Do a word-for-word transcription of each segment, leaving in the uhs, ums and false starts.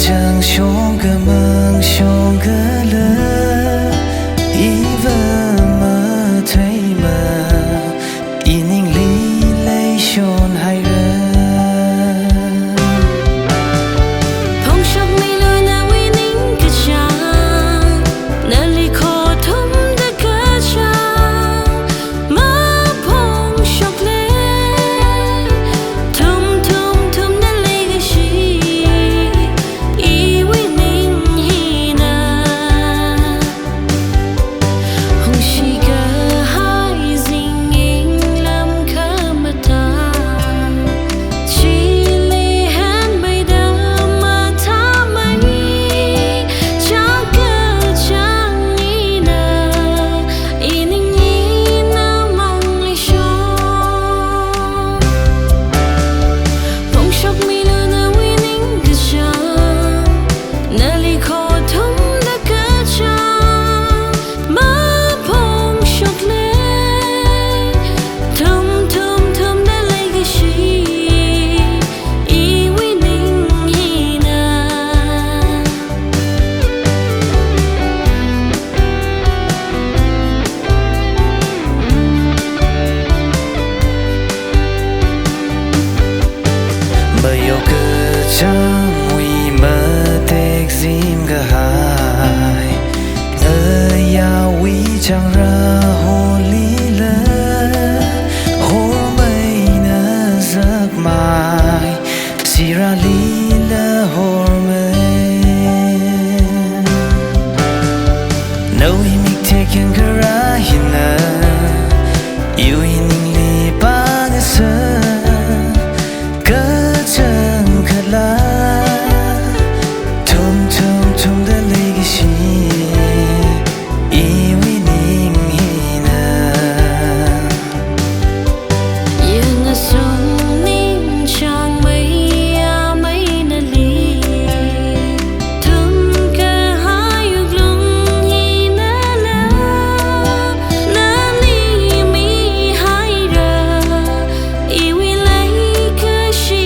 chang shongka mang shongkala, iva matheima, iningli leishon haira. Phongshokmilu nawui ningkachāng, nali khothumda kachāng maphongshokle. Thum thum thumda leikashi, iwui ning hina. Hungshikahai zingkum lam khamatā, chili hanmeida mathāmei, chāng kachāng ina, ining ina mangli shon. Phongshokmilu nawui ningkachāng, nali khothumda kachāng maphongshokle. Thum thum thumda leikashi, iwui ning hina. Mayok kachāngwui matek zimkahai, ngayāwui chāngra holila, hormeina zakmai, sirālila hormei. Nawui miktek yangkharā hina, iwui ningli pāngasā, kachangkhatla, thum thum thumda leikashi, iwui ning hina. Yangasung ningchāngmei amei nali, thumkahai wuklung hinala, nali mihaira, iwui leikashila.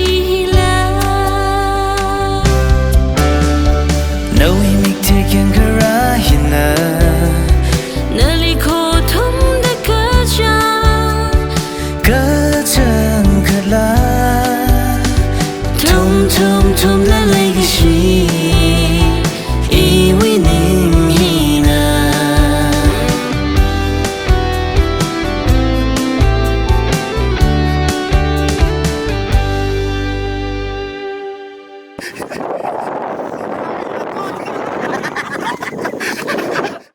Nawui miktek yangkharā hina, nali khothumda kachāng, kachangkhatla, thum thum thumda leikashi, iwui ning hina.